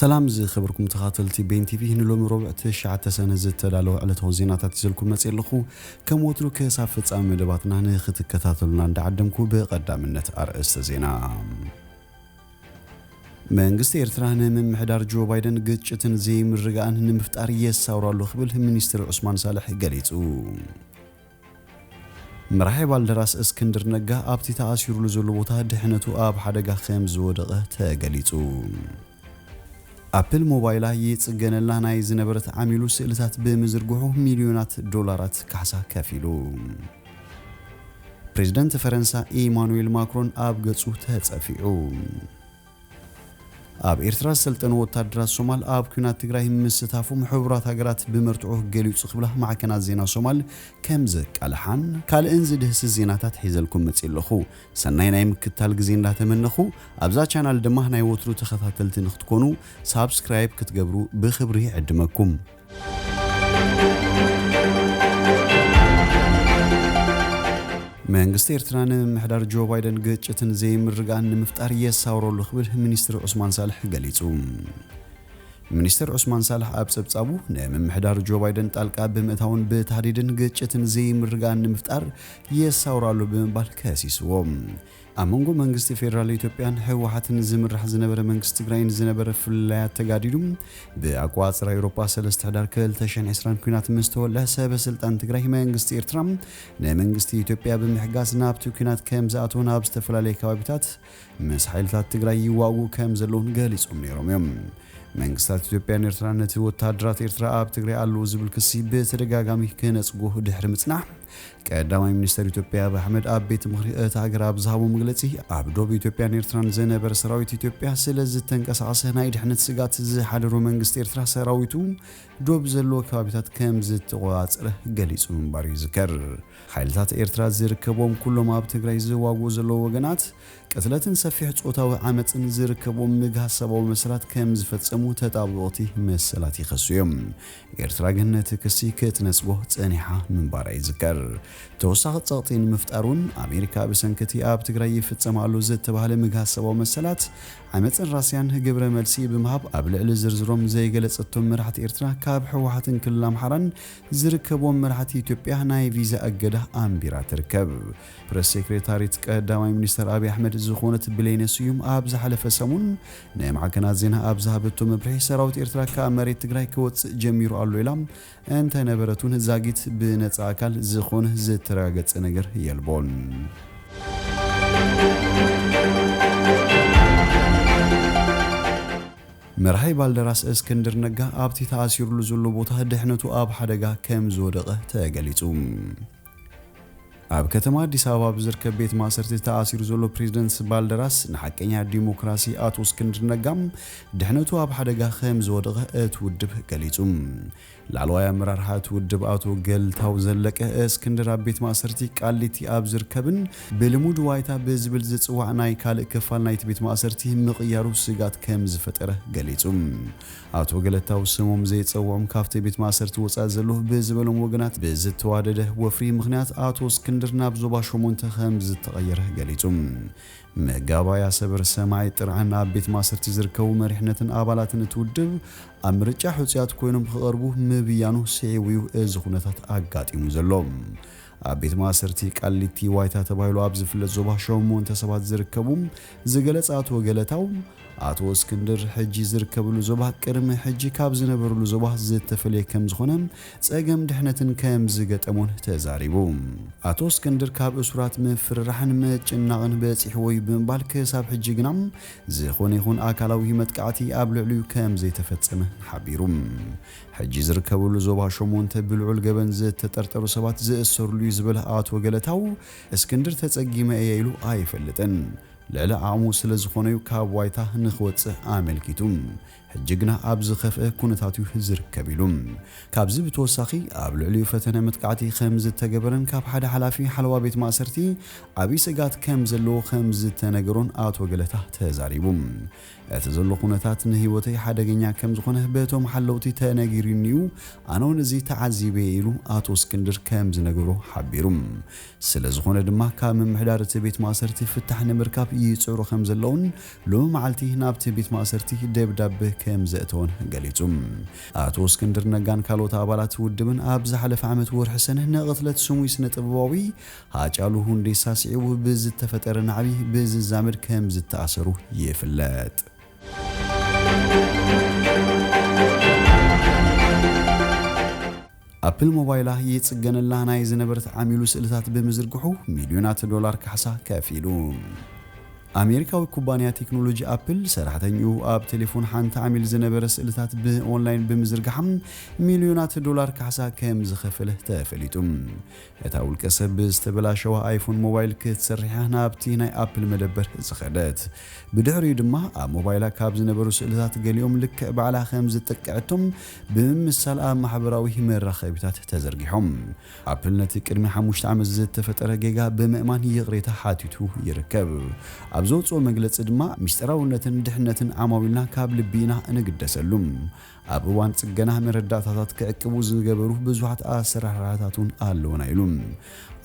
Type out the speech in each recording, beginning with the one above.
ሰላም ዝኸበርኩም ተኸታተልቲ ቤን ቲቪ፣ ንሎሚ ረቡዕ ትሽዓተ ሰነ ዝተዳለወ ዕለታዊ ዜናታት ይዘልኩም መፅእ ኣለኹ። ከም ወትሩ ክሳብ ፍጻሜ መደባትና ንክትከታተሉና እንዳዓደምኩ፣ ብቐዳምነት ኣርእስተ ዜና። መንግስቲ ኤርትራ ንምምሕዳር ጆ ባይደን ግጭትን ዘይምርግኣን ንምፍጣር የሳውር ኣሎ ክብል ሚኒስትር ዑስማን ሳልሕ ገሊጹ። መራሒ ባልደራስ እስክንድር ነጋ ኣብቲ ተኣሲሩሉ ዘሎ ቦታ ድሕነቱ ኣብ ሓደጋ ከም ዝወደቐ ተገሊጹ። ኣፕል ሞባይላ ይጽገነላ ናይ ዝነበረት ዓሚሉ ስእልታት ብምዝርግሑ ሚልዮናት ዶላራት ካሕሳ ከፊሉ። ፕሬዝደንት ፈረንሳ ኢማኑኤል ማክሮን ኣብ ገጹ ተጸፊዑ። ኣብ ኤርትራ ዝሰልጠኑ ወታደራት ሶማል ኣብ ኲናት ትግራይ ምስታፎም ሕቡራት ሃገራት ብመርትዖ ገሊጹ ክብላ ማዕከናት ዜና ሶማል ከም ዘቃልሓን ካልእን ዝድህስስ ዜናታት ሒዘልኩም መጺእ ኣለኹ። ሰናይ ናይ ምክታል ግዜ እንዳተመነኹ፣ ኣብዛ ቻናል ድማ ናይ ወትሩ ተኸታተልቲ ንክትኮኑ ሳብስክራይብ ክትገብሩ ብኽብሪ ይዕድመኩም። መንግስቲ ኤርትራ ንምምሕዳር ጆ ባይደን ግጭትን ዘይምርግኣን ንምፍጣር የሳውረሉ ክብል ሚኒስትር ዑስማን ሳልሕ ገሊጹ። ሚኒስትር ዑስማን ሳልሕ ኣብ ጸብጻቡ፣ ንምምሕዳር ጆ ባይደን ጣልቃ ብምእታውን ብታህዲድን ግጭትን ዘይምርግኣን ንምፍጣር የሳውራሉ ብምባል ከሲስዎ። ኣብ መንጎ መንግስቲ ፌደራል ኢትዮጵያን ህወሓትን ዝምራሕ ዝነበረ መንግስቲ ትግራይን ዝነበረ ፍልልያት ተጋዲዱ፣ ብኣቆጻጽራ ኤውሮጳ ሰለስተ ሕዳር ክልተ ሽሕን ዕስራን ኲናት ምስ ተወልዐ፣ ሰበ ስልጣን ትግራይ መንግስቲ ኤርትራ ንመንግስቲ ኢትዮጵያ ብምሕጋዝ ናብቲ ኲናት ከም ዝኣተወን ኣብ ዝተፈላለዩ ከባቢታት ምስ ሓይልታት ትግራይ ይዋግኡ ከም ዘለውን ገሊጾም ነይሮም እዮም። መንግስታት ኢትዮጵያን ኤርትራን ነቲ ወታደራት ኤርትራ ኣብ ትግራይ ኣለዉ ዝብል ክሲ ብተደጋጋሚ ክነጽጎ ድሕሪ ምጽናሕ፣ ቀዳማይ ሚኒስተር ኢትዮጵያ ኣብይ ኣሕመድ ኣብ ቤት ምኽሪ እታ ሃገር ኣብ ዝሃቦ መግለጺ፣ ኣብ ዶብ ኢትዮጵያን ኤርትራን ዝነበረ ሰራዊት ኢትዮጵያ ስለ ዝተንቀሳቐሰ ናይ ድሕነት ስጋት ዝሓደሮ መንግስቲ ኤርትራ ሰራዊቱ ዶብ ዘለዎ ከባቢታት ከም ዝተቖጻጸረ ገሊጹ ምንባሩ ይዝከር። ሓይልታት ኤርትራ ዝርከቦም ኩሎም ኣብ ትግራይ ዝዋግኡ ዘለዉ ወገናት ቅትለትን ሰፊሕ ጾታዊ ዓመጽን ዝርከቦም ምግሃስ ሰብኣዊ መሰላት ከም ዝፈጸሙ ተጣበቕቲ መሰላት ይኸሱ እዮም። ኤርትራ ግን ነቲ ክሲ ክትነጽጎ ጸኒሓ ምንባራ ይዝከር። ተወሳኺ ጸቕጢ ንምፍጣር እውን ኣሜሪካ ብሰንኪ እቲ ኣብ ትግራይ ይፍጸም ኣሎ ዝተባህለ ምግሃስ ሰብኣዊ መሰላት ዓመጽን ራስያን ግብረ መልሲ ብምሃብ ኣብ ልዕሊ ዝርዝሮም ዘይገለጸቶም መራሕቲ ኤርትራ ካብ ህወሓትን ክልል ኣምሓራን ዝርከብዎም መራሕቲ ኢትዮጵያ ናይ ቪዛ እገዳ ኣንቢራ ትርከብ። ፕረስ ሴክሬታሪት ቀዳማይ ሚኒስተር ኣብይ ኣሕመድ ዝኾነት ብሌነ ስዩም ኣብ ዝሓለፈ ሰሙን ንማዕከናት ዜና ኣብ ዝሃበቶ መብርሒ፣ ሰራዊት ኤርትራ ካብ መሬት ትግራይ ክወጽእ ጀሚሩ ኣሎ ኢላ እንተነበረት እውን ዛጊት ብነጻ ኣካል ዝኾነ ዝተረጋገጸ ነገር የልቦን። መራሒ ባልደራስ እስክንድር ነጋ ኣብቲ ተኣሲሩሉ ዘሎ ቦታ ድሕነቱ ኣብ ሓደጋ ከም ዝወደቐ ተገሊጹ። ኣብ ከተማ ኣዲስ ኣበባ ብዝርከብ ቤት ማእሰርቲ ተኣሲሩ ዘሎ ፕሬዝደንት ባልደራስ ንሓቀኛ ዲሞክራሲ ኣቶ እስክንድር ነጋ ድሕነቱ ኣብ ሓደጋ ከም ዝወደቐ እቲ ውድብ ገሊጹ። ላዕለዋይ ኣመራርሓ እቲ ውድብ ኣቶ ገልታው ዘለቀ፣ እስክንድር ኣብ ቤት ማእሰርቲ ቃሊቲ ኣብ ዝርከብን ብልሙድ ዋይታ ብዝብል ዝጽዋዕ ናይ ካልእ ክፋል ናይቲ ቤት ማእሰርቲ ምቕያሩ ስጋት ከም ዝፈጠረ ገሊጹ። ኣቶ ገለታው ስሞም ዘይጸውዖም ካብቲ ቤት ማእሰርቲ ወጻኢ ዘለዉ ብዝበሎም ወገናት ብዝተዋደደ ወፍሪ ምኽንያት ኣቶ እስክንድር ናብ ዞባ ሸሞንተ ከም ዝተቐየረ ገሊጹ። መጋባእያ ሰበር ሰማዒ ጥርዓን ኣብ ቤት ማእሰርቲ ዝርከቡ መሪሕነትን ኣባላትን እቲ ውድብ ኣብ ምርጫ ሕጹያት ኮይኖም ክቐርቡ ምብያኑ ስዒቡ እዩ እዚ ኩነታት ኣጋጢሙ ዘሎ። ኣብ ቤት ማእሰርቲ ቃሊቲ ዋይታ ተባሂሉ ኣብ ዝፍለጥ ዞባ ሸሞንተ ሰባት ዝርከቡ ዝገለጸ ኣቶ ገለታው፣ ኣቶ እስክንድር ሕጂ ዝርከብሉ ዞባ ቅድሚ ሕጂ ካብ ዝነበርሉ ዞባ ዝተፈለየ ከም ዝኾነ፣ ጸገም ድሕነትን ከም ዝገጠሞን ተዛሪቡ። ኣቶ እስክንድር ካብ እሱራት ምፍርራሕን ምጭናቕን በጺሕዎ እዩ ብምባል፣ ክሳብ ሕጂ ግና ዝኾነ ይኹን ኣካላዊ መጥቃዕቲ ኣብ ልዕሊኡ ከም ዘይተፈጸመ ሓቢሩ። ሕጂ ዝርከብሉ ዞባ ሸሞንተ ብልዑል ገበን ዝተጠርጠሩ ሰባት ዝእሰሩሉ እዩ ዝበለ ኣቶ ገለታው፣ እስክንድር ተጸጊመ እየ ኢሉ ኣይፈልጥን። ልዕሊ ዓቕሙ ስለ ዝኾነ'ዩ ካብ ዋይታ ንኽወጽእ ኣመልኪቱ። ሕጂ ግና ኣብ ዝኸፍአ ኩነታት'ዩ ዝርከብ ኢሉ። ካብዚ ብተወሳኺ ኣብ ልዕሊኡ ፈተነ መጥቃዕቲ ከም ዝተገበረን ካብ ሓደ ሓላፊ ሓለዋ ቤት ማእሰርቲ ዓብዪ ስግኣት ከም ዘለዎ ከም ዝተነገሮን ኣቶ ገለታ ተዛሪቡ። እቲ ዘሎ ኩነታት ንህይወተይ ሓደገኛ ከም ዝኾነ በቶም ሓለውቲ ተነጊሩኒ'ዩ፣ ኣነ እውን እዚ ተዓዚበ ኢሉ ኣቶ እስክንድር ከም ዝነገሮ ሓቢሩ። ስለ ዝኾነ ድማ ካብ ምምሕዳር እቲ ቤት ማእሰርቲ ፍታሕ ንምርካብ ይጽዕሩ ከም ዘለውን ሎሚ መዓልቲ ናብቲ ቤት ማእሰርቲ ደብዳበ ከም ዘእተወን ገሊጹ። ኣቶ እስክንድር ነጋን ካልኦት ኣባላት ውድብን ኣብ ዝሓለፈ ዓመት ወርሒ ሰነ ንቕትለት ስሙይ ስነ ጥበባዊ ሃጫሉ ሁንዴሳ ስዒቡ ብዝተፈጠረ ናዕቢ ብዝዛመድ ከም ዝተኣሰሩ ይፍለጥ። ኣፕል ሞባይላ ይጽገነላ ናይ ዝነበረት ዓሚሉ ስእልታት ብምዝርግሑ ሚልዮናት ዶላር ካሕሳ ከፊሉ። ኣሜሪካዊ ኩባንያ ቴክኖሎጂ ኣፕል ሰራሕተኛኡ ኣብ ቴሌፎን ሓንቲ ዓሚል ዝነበረ ስእልታት ብኦንላይን ብምዝርጋሓም ሚልዮናት ዶላር ካሕሳ ከም ዝኸፈለ ተፈሊጡ። እታ ውልቀ ሰብ ብዝተበላሸዋ ኣይፎን ሞባይል ክትሰርሕ እያ ናብቲ ናይ ኣፕል መደበር ዝኸደት። ብድሕሪኡ ድማ ኣብ ሞባይላ ካብ ዝነበሩ ስእልታት ገሊኦም ልክዕ ባዕላ ከም ዝጠቅዐቶም ብምምሳል ኣብ ማሕበራዊ መራኸቢታት ተዘርጊሖም። ኣፕል ነቲ ቅድሚ ሓሙሽተ ዓመት ዝተፈጠረ ጌጋ ብምእማን ይቕሬታ ሓቲቱ ይርከብ። ኣብ ዘውፅኦ መግለፂ ድማ፣ "ምስጢራውነትን ድሕነትን ዓማዊልና ካብ ልቢ ኢና እንግደሰሉ። ኣብ እዋን ፅገና መረዳእታታት ክዕቅቡ ዝገበሩ ብዙሓት ኣሰራርሓታት እውን ኣለውና" ኢሉ።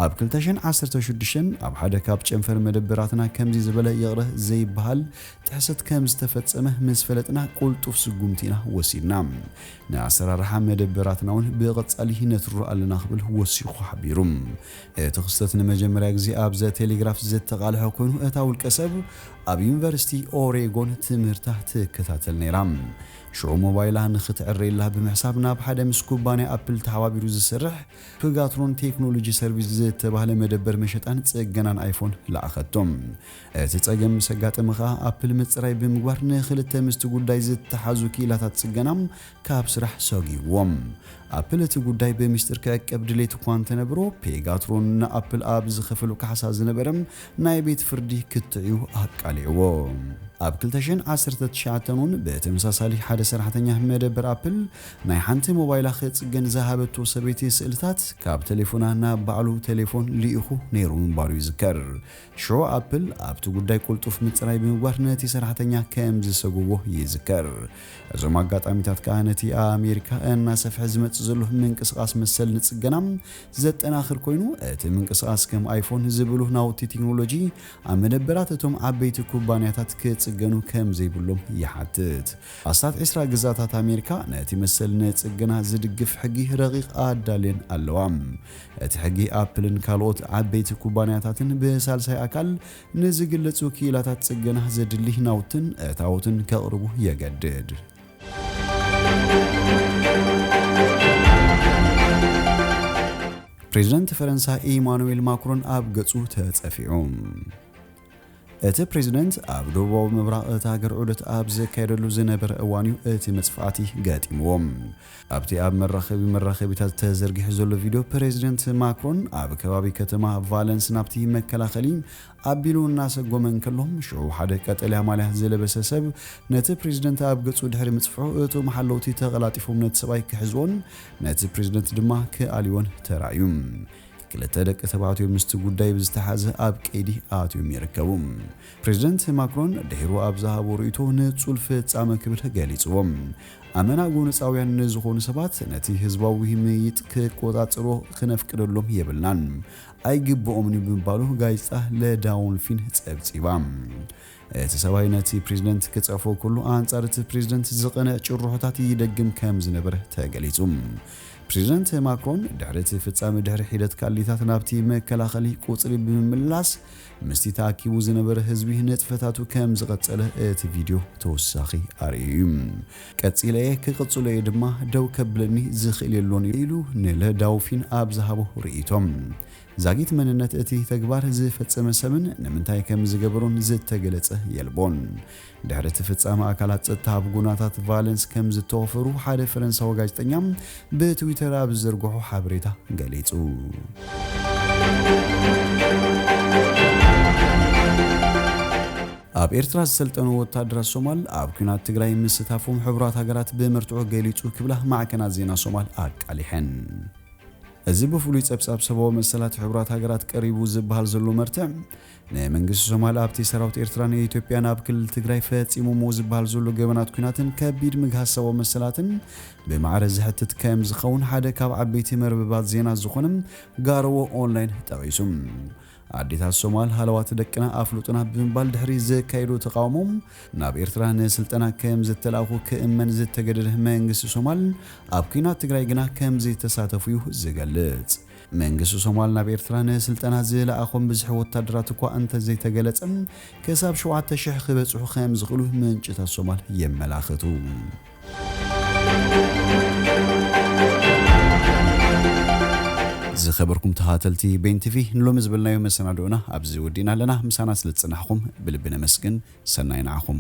ኣብ ክልተ ሽሕን ዓሰርተ ሽዱሽተን ኣብ ሓደ ካብ ጨንፈር መደበራትና ከምዚ ዝበለ ይቕረ ዘይበሃል ጥሕሰት ከም ዝተፈጸመ ምስ ፈለጥና፣ ቅልጡፍ ስጉምቲ ኢና ወሲድና። ንኣሰራርሓ መደበራትና እውን ብቐጻሊ ነትርሮ ኣለና ክብል ወሲኹ ሓቢሩ። እቲ ክስተት ንመጀመርያ ግዜ ኣብ ዘ ቴሌግራፍ ዝተቓልሐ ኮይኑ፣ እታ ውልቀ ሰብ ኣብ ዩኒቨርሲቲ ኦሬጎን ትምህርታ ትከታተል ነይራ። ሽዑ ሞባይላ ንኽትዕረየላ ብምሕሳብ ናብ ሓደ ምስ ኩባንያ ኣፕል ተሓባቢሩ ዝሰርሕ ፕጋትሮን ቴክኖሎጂ ሰርቪስ ዝተባህለ መደበር መሸጣን ጽገናን ኣይፎን ለኣኸቶም። እቲ ጸገም ምስ ኣጋጠመ ከኣ ኣፕል ምጽራይ ብምግባር ንኽልተ ምስቲ ጉዳይ ዝተሓዙ ክኢላታት ጽገና ካብ ስራሕ ሰጒዎም። ኣፕል እቲ ጉዳይ ብምስጢር ክዕቀብ ድሌት እኳ እንተነበሮ፣ ፔጋትሮን ንኣፕል ኣብ ዝኸፈሎ ካሕሳ ዝነበረ ናይ ቤት ፍርዲ ክትዕዩ ኣቃሊዕዎ። ኣብ ክልተ ሽሕን ዓሰርተ ትሽዓተን እውን ብተመሳሳሊ ሓደ ሰራሕተኛ መደበር ኣፕል ናይ ሓንቲ ሞባይላ ክጽገን ዝሃበቶ ሰበይቲ ስእልታት ካብ ቴሌፎና ናብ ባዕሉ ቴሌፎን ልኢኹ ነይሩ ምንባሩ ይዝከር። ሽዑ ኣፕል ኣብቲ ጉዳይ ቅልጡፍ ምጽራይ ብምግባር ነቲ ሰራሕተኛ ከም ዝሰጎጎ ይዝከር። እዞም ኣጋጣሚታት ከኣ ነቲ ኣብ ኣሜሪካ እናሰፍሐ ዝመጽእ ዘሎ ምንቅስቓስ መሰል ንጽገና ዘጠናኽር ኮይኑ፣ እቲ ምንቅስቓስ ከም ኣይፎን ዝበሉ ናውቲ ቴክኖሎጂ ኣብ መደበራት እቶም ዓበይቲ ኩባንያታት ክጽገኑ ከም ዘይብሎም ይሓትት። ኣስታት ዕስራ ግዛታት ኣሜሪካ ነቲ መሰል ንጽገና ዝድግፍ ሕጊ ረቂቕ ኣዳልየን ኣለዋ። እቲ ሕጊ ኣፕልን ካልኦት ዓበይቲ ኩባንያታትን ብሳልሳይ ኣካል ንዝግለጹ ክኢላታት ጽገና ዘድሊ ናውትን እታዎትን ከቕርቡ የገድድ። ፕሬዚደንት ፈረንሳ ኢማኑኤል ማክሮን ኣብ ገጹ ተጸፊዑ። እቲ ፕሬዚደንት ኣብ ደቡባዊ ምብራቕ እታ ሃገር ዑደት ኣብ ዘካየደሉ ዝነበረ እዋን እዩ እቲ መጽፋዕቲ ገጢምዎ። ኣብቲ ኣብ መራኸቢ መራኸቢታት ተዘርጊሑ ዘሎ ቪድዮ፣ ፕሬዚደንት ማክሮን ኣብ ከባቢ ከተማ ቫለንስ ናብቲ መከላኸሊ ኣቢሉ እናሰጎመ እንከሎ፣ ሽዑ ሓደ ቀጠልያ ማልያ ዝለበሰ ሰብ ነቲ ፕሬዚደንት ኣብ ገጹ ድሕሪ ምጽፍሑ፣ እቶም ሓለውቲ ተቐላጢፎም ነቲ ሰብኣይ ክሕዝዎን ነቲ ፕሬዚደንት ድማ ክኣልይዎን ተራእዩ። ክልተ ደቂ ተባዕትዮ ምስቲ ጉዳይ ብዝተሓዘ ኣብ ቀይዲ ኣትዮም ይርከቡ። ፕሬዚደንት ማክሮን ድሒሩ ኣብ ዝሃቦ ርእይቶ፣ ንጹል ፍጻመ ክብል ገሊጽዎ። ኣመና ጎነጻውያን ንዝኾኑ ሰባት ነቲ ህዝባዊ ምይይጥ ክቆጻጸርዎ ክነፍቅደሎም የብልናን፣ ኣይግብኦምን እዩ ብምባሉ ጋዜጣ ለዳውልፊን ጸብጺባ። እቲ ሰብኣይ ነቲ ፕሬዚደንት ክጸፎ ከሎ፣ ኣንጻር እቲ ፕሬዚደንት ዝቐንዕ ጭርሖታት ይደግም ከም ዝነበረ ተገሊጹ። ፕሬዚደንት ማክሮን ድሕሪ እቲ ፍጻመ ድሕሪ ሒደት ካሊታት ናብቲ መከላኸሊ ቁጽሪ ብምምላስ፣ ምስቲ ተኣኪቡ ዝነበረ ህዝቢ ንጥፈታቱ ከም ዝቐጸለ እቲ ቪድዮ ተወሳኺ ኣርእዩ እዩ። "ቀጺለ እየ፣ ክቕጽሎ እየ ድማ፣ ደው ከብለኒ ዝኽእል የሎን" ኢሉ ንለዳውፊን ኣብ ዝሃቦ ርእይቶ። ዛጊት መንነት እቲ ተግባር ዝፈጸመ ሰብን ንምንታይ ከም ዝገበሮን ዝተገለጸ የልቦን። ድሕሪ እቲ ፍጻመ፣ ኣካላት ጸጥታ ኣብ ጎናታት ቫለንስ ከም ዝተዋፈሩ ሓደ ፈረንሳዊ ጋዜጠኛ ብትዊተር ኣብ ዝዘርግሖ ሓበሬታ ገሊጹ። ኣብ ኤርትራ ዝሰልጠኑ ወታደራት ሶማል ኣብ ኲናት ትግራይ ምስታፎም ሕቡራት ሃገራት ብመርትዖ ገሊጹ ክብላ ማዕከናት ዜና ሶማል ኣቃሊሐን። እዚ ብፍሉይ ጸብጻብ ሰብኣዊ መሰላት ሕቡራት ሃገራት ቀሪቡ ዝበሃል ዘሎ መርትዕ፣ ንመንግስቲ ሶማል ኣብቲ ሰራዊት ኤርትራን ኢትዮጵያን ኣብ ክልል ትግራይ ፈጺሞምዎ ዝበሃል ዘሎ ገበናት ኲናትን ከቢድ ምግሃስ ሰብኣዊ መሰላትን ብማዕረ ዝሕትት ከም ዝኸውን ሓደ ካብ ዓበይቲ መርበባት ዜና ዝኾነ ጋርዎ ኦንላይን ጠቒሱ። ኣዴታት ሶማል ሃለዋት ደቅና ኣፍልጡና ብምባል ድሕሪ ዘካየዱ ተቓውሞ ናብ ኤርትራ ንስልጠና ከም ዝተላእኹ ክእመን ዝተገደደ መንግስቲ ሶማል፣ ኣብ ኲናት ትግራይ ግና ከም ዘይተሳተፉ እዩ ዝገልጽ። መንግስቲ ሶማል ናብ ኤርትራ ንስልጠና ዝለኣኾም ብዝሒ ወታደራት እኳ እንተዘይተገለጸ፣ ክሳብ ሸውዓተ ሽሕ ክበጽሑ ከም ዝኽእሉ ምንጭታት ሶማል የመላኽቱ። ዝኸበርኩም ተኸታተልቲ ቤን ቲቪ፣ ንሎሚ ዝበልናዮ መሰናድኦና ኣብዚ ወዲእና ኣለና። ምሳና ስለ ዝጸናሕኩም ብልቢ ነመስግን። ሰናይ ንዓኹም።